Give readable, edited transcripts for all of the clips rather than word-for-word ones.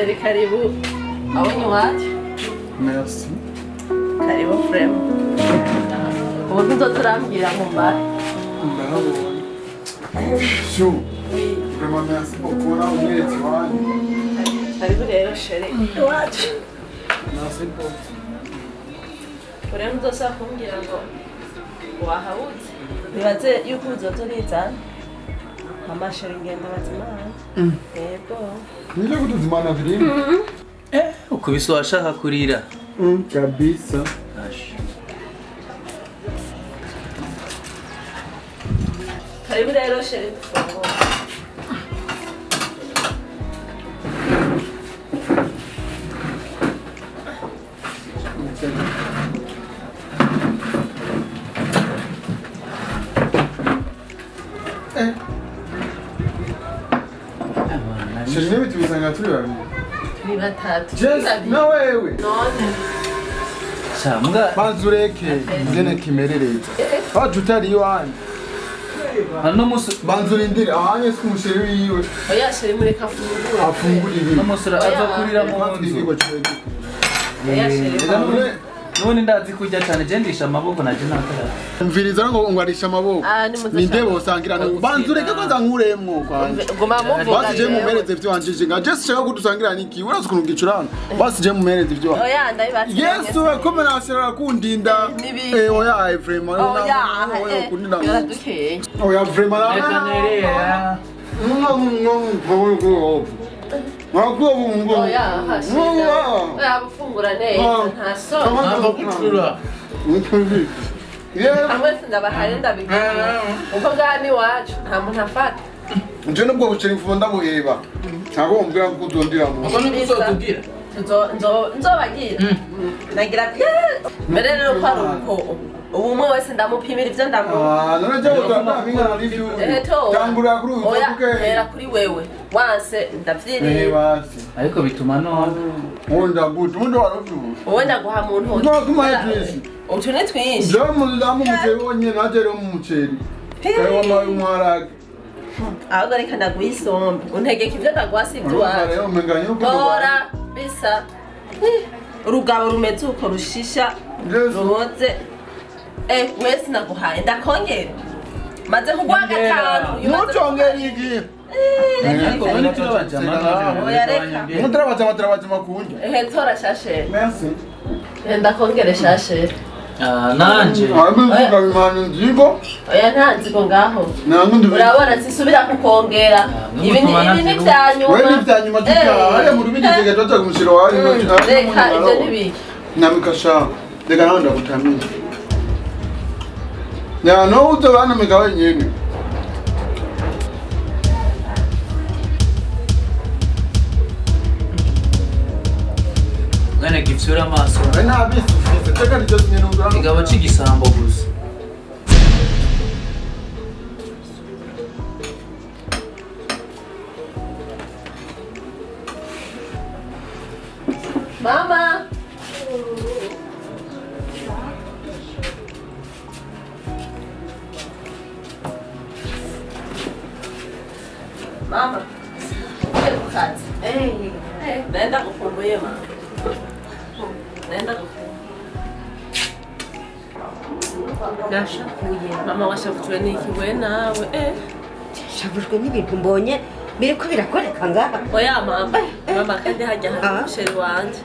Chéri karibu. Abonye iwacu. Merci. Karibu frema. Ubu ntuzoza urambwira ngo mbare. Ndahabonye. Chou. Oui. Vraiment merci beaucoup nawe umweretse iwanyu. Karibu rero chéri. Iwacu. Merci beaucoup. Ubu rero ntuzosubira kumbwira ngo wahabuze. Nibaze yuko uzoza urizana. Mama chéri ngenda bazimana. Yego. Nile kutuzimana virimo. Ukubise washaka kurira. Kabisa. Karibu rero chéri dufungure. Chéri niba tubisanga turi babiri. Turi batatu. Jess na wewe. None. Sha banza ureke ingene kimerereza. Waje utari iwanyu. Hano musi banza urindire ahanye si umusheri wiwe. Oya chéri mureka afungure. Afungure ibi. No musi aza kurira mu nzu. Oya chéri. Nubundi ndazi kurya cyane je ndisha amaboko naje nakara. Umviriza ngo ngwarisha amaboko. Ninde bosangira banza ureke kwanza nkuremwo kwanje. Goma muvuga. Basi je mumereze ivyo wanjije nga Jess shaka kudusangira niki urazi ukuntu gicurana. Basi je mumereze ivyo. Oya ndabibatse. Yesu we komera ashara kundinda. Oya vraiment. Oya kundinda. Yaradukeye. Oya vraiment. Reka nerera. Oya hashira. Oya gufungura neza nta soni. Ntabwo Amwe sindabahaye ndabigira. Uko ngaha ni iwacu nta muntu afata. Nje nubwo buceri mfumo ndabuheba. Ntabwo umbwira ngo uzondira mu. Uko niko uzotubwira? Nzobagira. Nagira mbere rero ko ari uko ubu umwe wese ndamupimira ivyo ndamuha. Ah, none je uzampa n'ivyo. Tangura kuri uyu uvuge. Hera kuri wewe. Wanse ndavyiriye. Basi. Ariko bituma none. Wenda gute, undi waruvyuye. Wowe ndaguha mu ntoki. No kuma twinshi. Utu ni twinshi. Je mu muceri wonyene naje rero mu muceri. Kare wamaye umwarage. Ahubwo reka ndaguha isombe. Untegeka ivyo ndaguha si ivy'iwacu. Tora bisa. Urugabo rumeze uko rushisha ruhoze. Wese naguhaye ndakongera. Maze kuguha gatanu. Ntucongere iki. Ariko none turabajama. Oya reka. Mutarabajama turabajama kunja. Tora shashe. Merci. Ndakongere shashe. Nanje. Abivuga bimana nzigo. Oya nta nzigo ngaho. Urabona sisubira kukongera. Ibi ni vyanyuma. Wewe ni vyanyuma tuka. Hariya mu rubindi zega twaja kumushiro wawe. Reka ivyo nibiki. Namikasha. Reka nawe ndakutamira. Ya no utobana mika wenyene. Mwene gifyura amaso. Nta bisi ufise. Teka nicyo nyene uzana. Igabo c'igisambo gusa. Mama. Mama. Ukazi. Naenda kufunguye mama. Naenda kufunguye. Nashavuye. Mama washavujwe n'iki we nawe? Shavujwe n'ibintu mbonye biriko birakoreka ngaha. Oya mama. Mama kandi hajya hari umusheri wanje.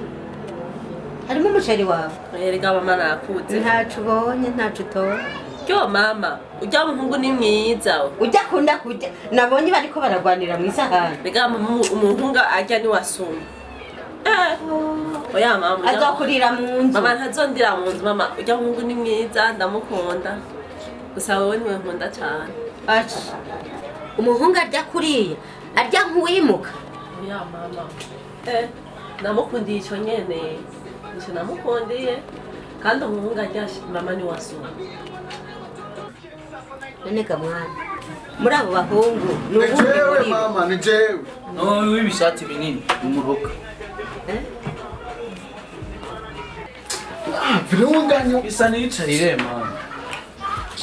Harimo umusheri wawe? Erega mama nakuze. Ntacu ubonye, ntacu utora. Yo mama, ujya muhungu ni mwiza. Ujya kunda kujya nabonye bariko baragwanira mu isahani. Rega mama umuhungu ajya ni wasumba. Oya mama. Azokurira mu nzu. Mama ntazondira mu nzu mama. Ujya muhungu ni mwiza ndamukunda. Gusa wowe niwe nkunda cyane. Acha. Umuhungu arya kuriya, arya nkuwimuka. Oya mama. Namukundiye ico nyene. Ico namukundiye. Kandi umuhungu arya mama ni wasumba. None ga mwana. Muri abo bahungu ni ubuhe muri mama ni jewe. No w'ibishati binini umuruka. Virunganyo bisa niyicarire mama.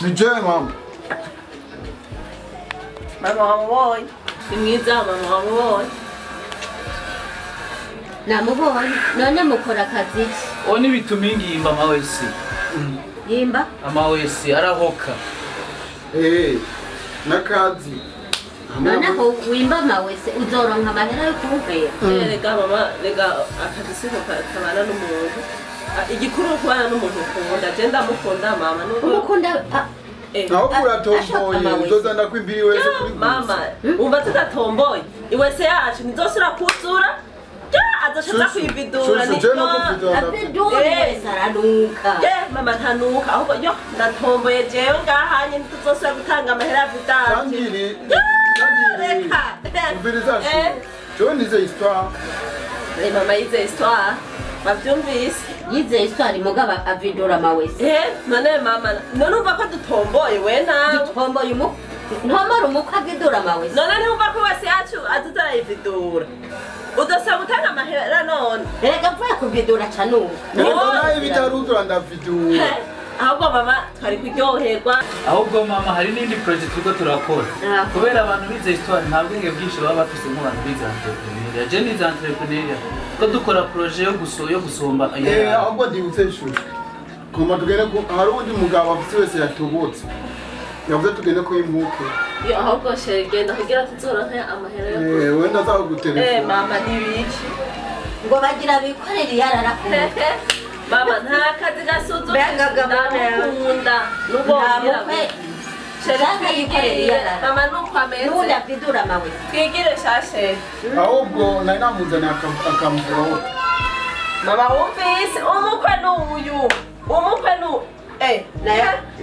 Ni jewe mama. Mama wamubonye. Ni mwiza mama wamubonye. Namubonye none mukora akazi ki? Oni bituma ingimba amawese. Yimba? Amawese arahoka. Nakazi. Noneho wimba amawese uzoronka amahera yo kuwuhera. Rega mama, rega akazi siko kabana n'umuntu. Igikuru kubana n'umuntu ukunda. Je ndamukunda mama. Umukunda naho uratomboye uzoza ndakwimbiri wese kuri mama. Umva tudatomboye. Iwese yacu ntizosubira kuzura. Adashaka kwividura ni avidura wese aranuka. Mama ntanuka ahubwo yo ndatomboye jewe ngahanye ntituzosubira gutanga amahera ya vidange. Kangiri umviriza jewe nize histoire. Mama yize histoire. Bavyumvise yize histoire mugaba avidura amawese. None mama none umva ko dutomboye we nawe. Dutomboye umu ntomara umukwe avidura amawese. None ntumva ko wese yacu atazarayividura. Udasaba gutanga amahera none. Erega mvuye kuvidura canuka. None ibitaruzura ndavidura. Ahubwo mama twari kuryoherwa. Ahubwo mama hari n'indi project turiko turakora. Kubera abantu bize histoire nta bwenge bwinshi baba bafise nk'abantu bize entrepreneuriat. Je nize entrepreneuriat. Ko dukora projet yo gusomba. Ahubwo ndibutse ishuri. Koma tugere ko hari undi mugabo afise wese yatobotse. Yavuze tugende ko impuke. Yo ahubwo chérie genda kugira tuzoronke amahera yo. Wenda azagutelefona. Mama nibiki. Ngo bagira bikorera yarara ku mutwe. Mama nta kazi gasuzuma ndamukunda nubwo chérie mama nuko ameze. Nundi avidura amawe. Twigire shashe. Ahubwo nari namuzaniye akamvura. Mama wumvise umukwe n'uyu. Umukwe n'u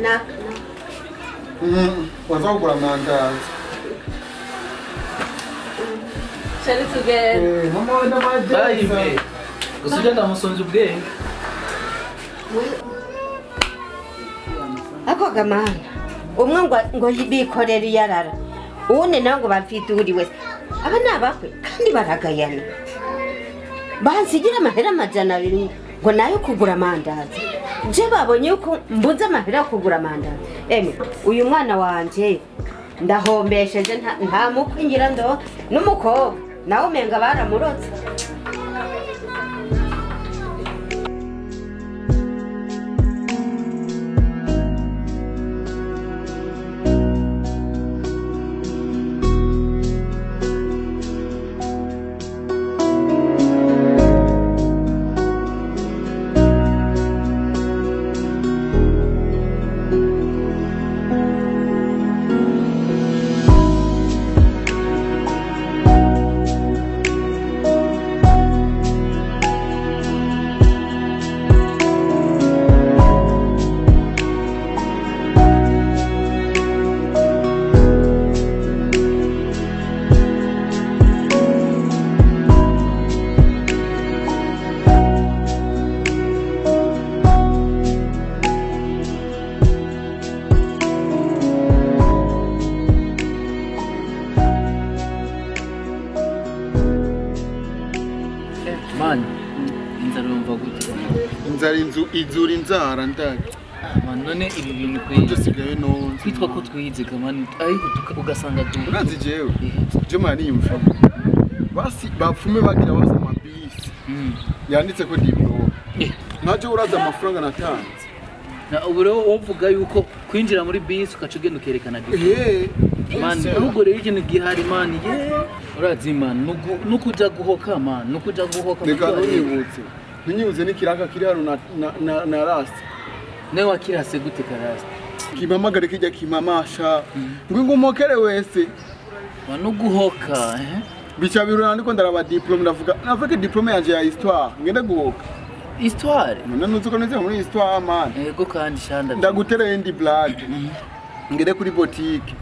na wazagura amandazi. Chérie tugende. Mama wenda majyeze. Gusa ujya ndamusonza ubwenge. Ako gamana umwe ngo bikorera iyarara uwundi nawe ngo bamfiduriwe. Aba ni abakwe kandi baragayana. Bansigira amahera 200 ngo nayo kugura amandazi. Je babonye yuko mbuze amahera yo kugura amandazi. Emwe uyu mwana wanje ndahombesheje nta mukwe ngira ndo n'umukobwa nawe umenga baramurotse. Inzara inzu izura inzara ndaki. None ibi bintu kweli dusigaye nonze kwitwa ko twize kamani ariko ugasanga urazi jewe je mani yumva basi bapfume bagira basa amabisi yanditse ko diplome nkaje uraza amafaranga natanze. Na ubu rero wovuga yuko kwinjira muri bisi ukaca ugenda ukerekana diplome. Man ahubwo rero ikintu gihari man urazi man nukuja guhoka man nukuja guhoka. Reka ntunyibutse ntunyibutse n'ikiraka kiri hano na rasi. Nawe wakirase gute karasi? Kimamagare kijya kimamasha ngo ngumokere wese. Nuguhoka bica birura ndiko ndaraba diplome ndavuga navuga diplome yanje ya histoire ngende guhoka. Histoire? None nuzi ko nize muri histoire man. Yego kandi shanda. Ndagutereye indi blague. Ngende kuri boutique.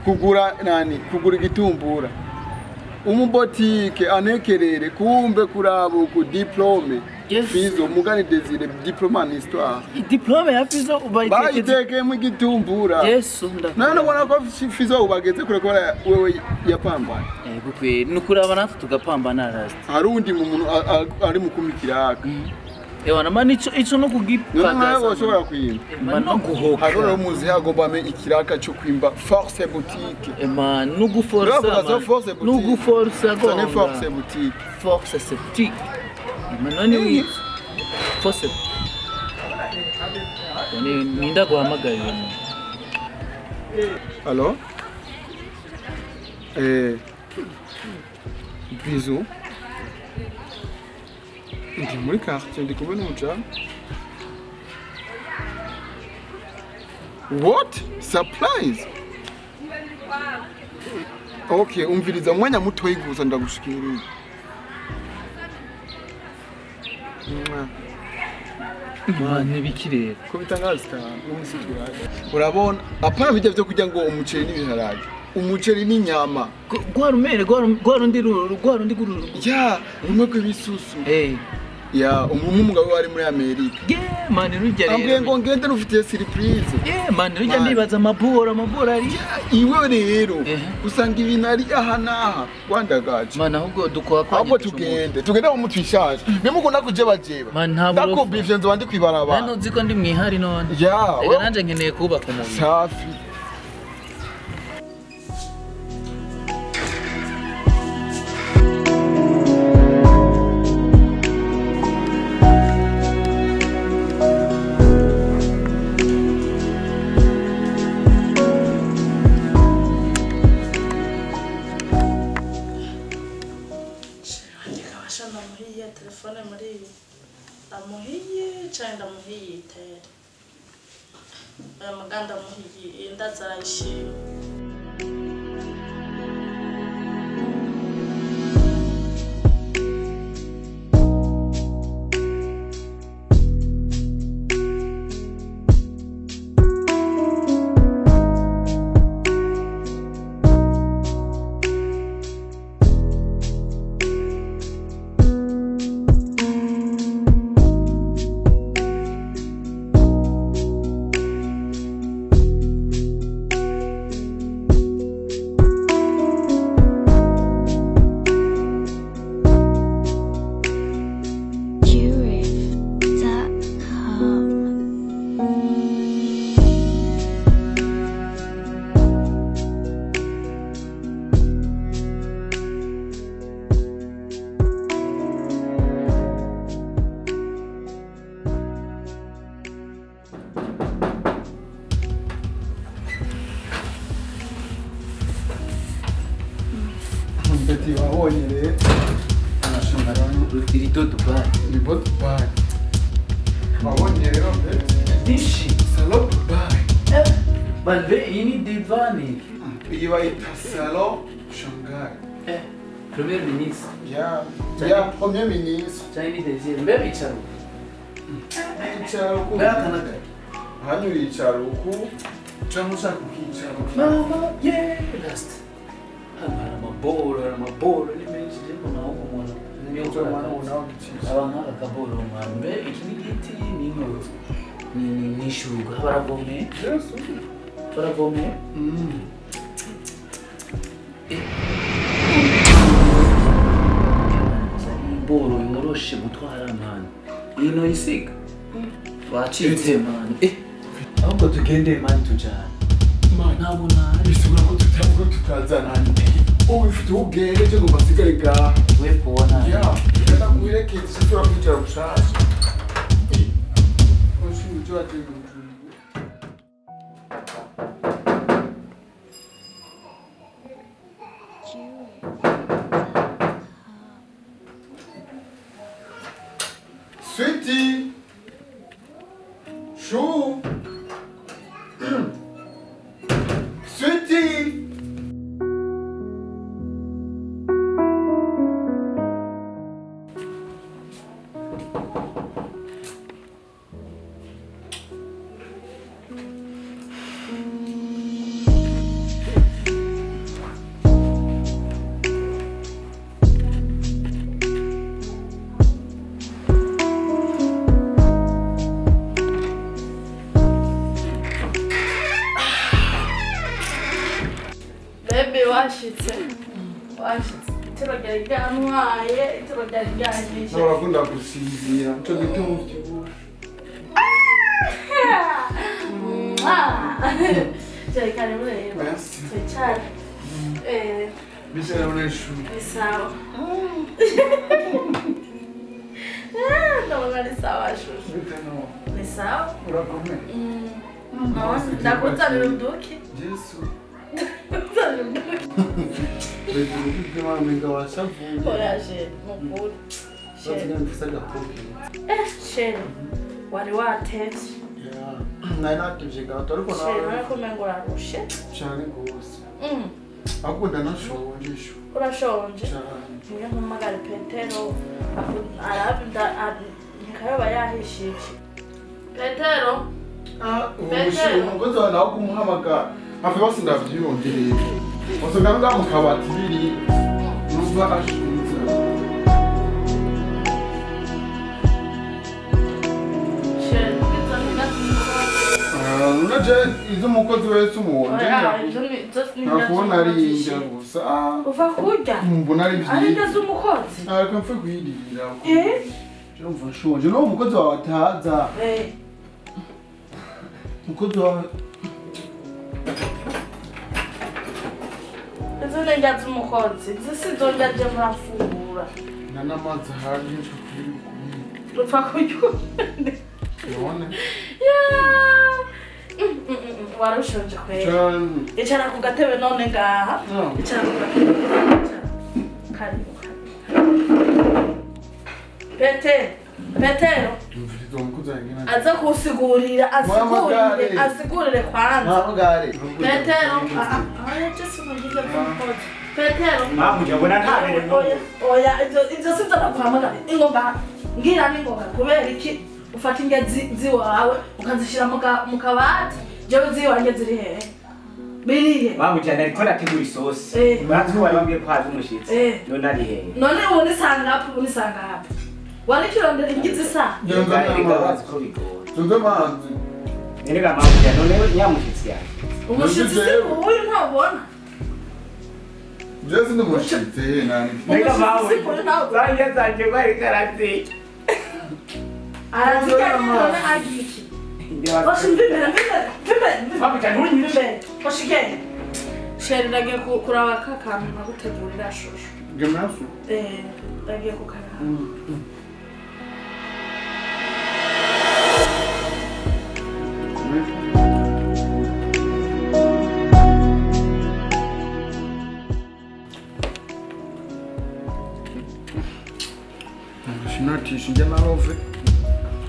Kugura nani? Kugura igitumbura. Umubotike anekerere kumbe kurabo ku diplome. Yes. Fizo mugani Desire diplome en histoire. Diplome ya Fizo bayitekeye mu gitumbura. Yesu ndakora. None ubona ko Fizo ubageze kure kora wewe yapambana. Yego kwe nukuraba natwe tugapambana rasta. Hari undi muntu ari mukumikiraka. Ewana man ico no kugipagaza. None ushobora kwimba. Man no guhoka. Haroro muzi hagomba ame ikiraka cyo kwimba force boutique. Man no guforsa. No guforsa go. C'est force boutique. Force boutique. Man none wi. Force. None ninda guhamagaye. Allo? Bisous. Ndi muri quartier ndi kumwe n'umujamu. What? Surprise? Okay, umviriza umwanya muto gusa ndagushikiriye. Man bikirera. Ko bitangaza cyane umusitira. Urabona apana bijya byo kujya ngo umuceri n'ibiharage. Umuceri n'inyama. Gwa rumere gwa rundi guru. Ya, rumwe kw'ibisusu. Ya, umugabo wari muri Amerika. Yeah, man rujya rero. Ambwiye ngo ngende rufitiye surprise. Yeah, man rujya ndibaza amabora ari. Iwe rero usanga ibintu ari aha naha rwandagaje. Man ahubwo dukwa kwa. Ahubwo tugende mu mutwishaje. Bimukunda kujebajeba. Man ntabwo. Ndakubivye nzo bandi kwibarabara. Nano nzi ko ndi mwihari none. Ya. Ega nanje nkeneye kubaka umubiri. Safi. Salon Shanghai. Premier ministre. Yeah. Yeah, premier ministre. Chinese deuxième. Mbe bicharo. Bicharo ku. Mbe akanaga. Hanyu bicharo ku. Chamusa kukicharo. Mama, yeah, last. Amara maboro ni menshi je mbona aho mwana. Niyo mwana unaho gicisha. Abana akaboro mwana. Mbe iki ni giti ni nkuru. Ni shuga baravome. Yes. Baravome. Boro yoroshe gutwara man. Ino isiga. Wacitse man. Ahubwo tugende man tujana. Man nabona bisubira ko tutavuga tutazana. Ubu ifite ubwenge cyo ngo basigare ga. We kubona. Ya, ndakurekeza cyo kwicara gushasha. Oshuje ati Sweetie! Chou! Sweetie! Baby, washitse. Itiro ryari ryantwaye, itiro ryari ryanyishe. Urakunda gusinzira, nico gituma uvyibushe. Chéri, karibu rero. Merci. Twicare. Bicara n'ishuri. Ni sawa. Ndabona ari sawa shushu. Bite no. Ni sawa. Urakomeye. Ndakuzanira uduki. Jesu. Ndakuzanira uduki. Bite mama washavuye. Oya chéri, nukuri. Chéri. Mfise agakoke. Chéri, wari watevye. Nari natevye gato ariko Chéri, nawe urabona ko umengo urarushe. cane gose. Ahubwo ndanashonje shu. Urashonje? Cane. Niyo mpamagara Petero nkayoba yahishije. Petero. Petero. Umugozi wawe nawe kumuhamagara. Hafi bose ndavyiyongereye. Wasanga ngaha mu kabati biri. Numva ashunze. Chéri, izo ni gato. Unaje izo umukozi wese umuwonje. Oya, izo ni izo ni Nakubona ari indya gusa. Uva kurya. Mbona ari Ari indya vyiza. z'umukozi. Ariko mpfe kuyirira. Ndumva nshonje. N'uwo mukozi wawe ataza. Umukozi wawe Izo ni indya z'umukozi. Izi si zo ndya je murafungura. nta n'amazi ahari nshaka kubiri. Upfa kurya. None. Warushonje kweli. Cane. Icara ku gatebe none ngaha. Icara ku gatebe. Icara. Karibu. Petero, Petero. Mviriza umukozi wanjye nta- Aza kusigurira, asigurire, asigurire kwanza. Mpamagare. Petero, je z'umukozi. Petero. Mabuja mbona ntaberewe. Oya, oya, ivyo sivyo naguhamagara. Ingoga, ngira n'ingoga kubera iki ufata indya ziwawe ukazishira mu kabati, jewe ziwanjye ziri hehe? Birihe? Mabuja nariko nategura isosi. Urazi ko wari wambwiye ko haza umushitsi. None ari hehe? None ubu ni saa ngapi? Ubu ni saa ngapi? Warikirondera indya zisa? Erega urazi ko bigoye. Tunze amazi. Erega mabuja none nyamushitsi yaje. Umushitsi si uyu ntawubona. Jewe sindi umushitsi nani. Erega Umushitsi si uyu ntawubona. Zanje zanje ko ariko arazirya. Arazirya none agiye iki? Oshi mvimbere, mvimbere, mvimbere. Mabuja ntunyishe. Mvimbere. Oshi genda. Chéri, ndagiye kuraba ka kantu nagutegurira shushu. Gemasu. Ndagiye kukaraba. Sinatisha njya narove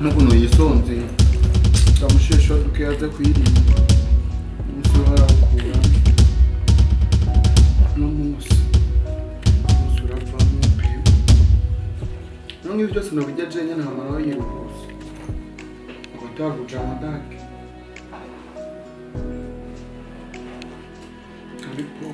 n'ukuntu yisonzeye ndamushesha duke aze kuyirinda umunsi warawukura n'umunsi umunsi uravamo pe none ibi byose nabijya jenye nta mara yiruhuse ngo ataguja amadake ariko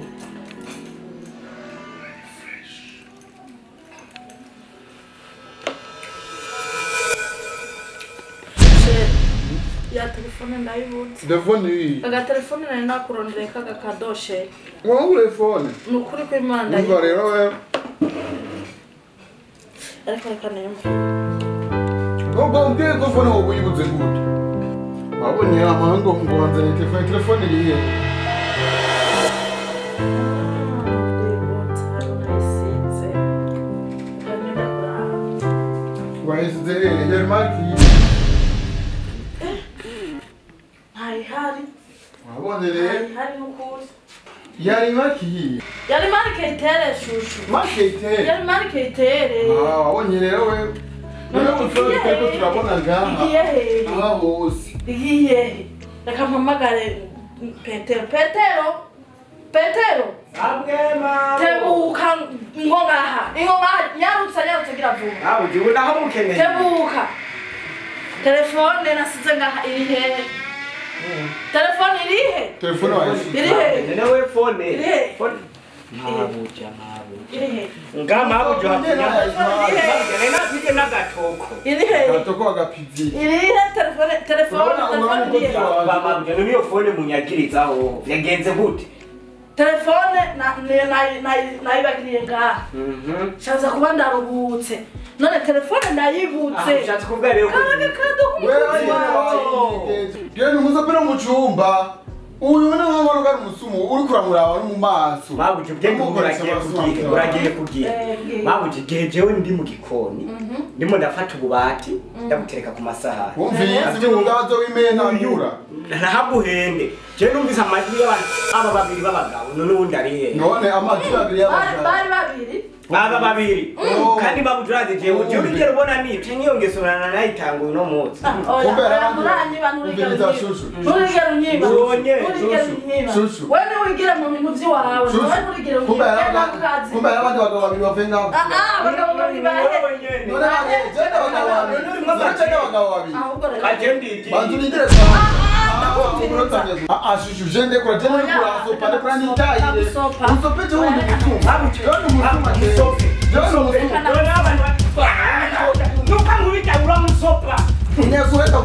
Ya telefone ndayibutse. Telefone iyi. Aga telefone nari nakurondeye kaga kadoshe. Wowe telefone. Nukuri ko Imana Umva rero we. Ariko reka nimve. Nubwo umbwiye ko phone wowe uyibuze gute? Wabonye amahanga ngo wanzaniye telefone, telefone iri he? Ndayibutse hano nayisize. Ndagenda kuraba. Wayisize hehe? Yari marike iyi. Ntayihari. Wabonye rero? Ntayihari nukuri. Yari marike iyi. Yari marike itere shushu. Marike itere? Yari marike itere. Ah, wabonye rero we. None ubu turiko turabona ngaha. Igiye hehe? Aha hose. Igiye hehe? Reka mpamagare Petero. Petero! Petero! Sabwe mama. Tebuka ngo ngaha. Ingo ngaha nyarutsa nyarutsa gira vuba. Mabuja ubu naho mukeneye. Tebuka. Telefone nasize ngaha iri hehe? Telefone iri he? Telefone wayisize. Iri he? Nawe phone. Iri he? Phone. Mabuja mabuja. Iri he? Nga mabuja hakunya. Mabuja n'agatoko. Iri he? Agatoko agapizi. Iri he telefone telefone telefone iri he? Mabuja niyo phone munyagirizaho. Yagenze gute? Telefone nayibagiriye ngaha. Shaza kuba ndaruhutse. None telefone ndayibutse. Ushatse kuvuga rero ko Genda umuzopera mu cumba. Uyu ni nk'aho ari umusumu uri kuramuraba no mu maso. Mabuja ubwenge uragiye kugira. Mabuja igihe jewe ndi mu gikoni. Ndimo ndafata ububati ndabutereka ku masahani. Wumvise ibintu ngazo w'imena nyura. Narahaguhende. Jewe numvise amajwi y'abantu aba babiri b'abagabo none uwundi ari hehe? None amajwi abiri y'abagabo. Bari babiri. Baba babiri. Kandi mabuja urazi jewe ujye urigera ubona nice n'iyo ngeso nanayitanga uno munsi. Oya, muranyiba nturigera unyiba. Wewe ntiwigira mu bintu by'iwawe. Wewe nturigera unyiba. Kumbe abandi bagabo babiri bavuye ngaho. Abagabo babiri bahe. None abagabo babiri. Abagabo babiri. Bantu Shushu jende kura jende kura sopa ndekura nitaye. Usope je wundi musuma. Jende musuma je. Jende musuma. None abantu nuka nkubita uramusopa. Nyakuweka.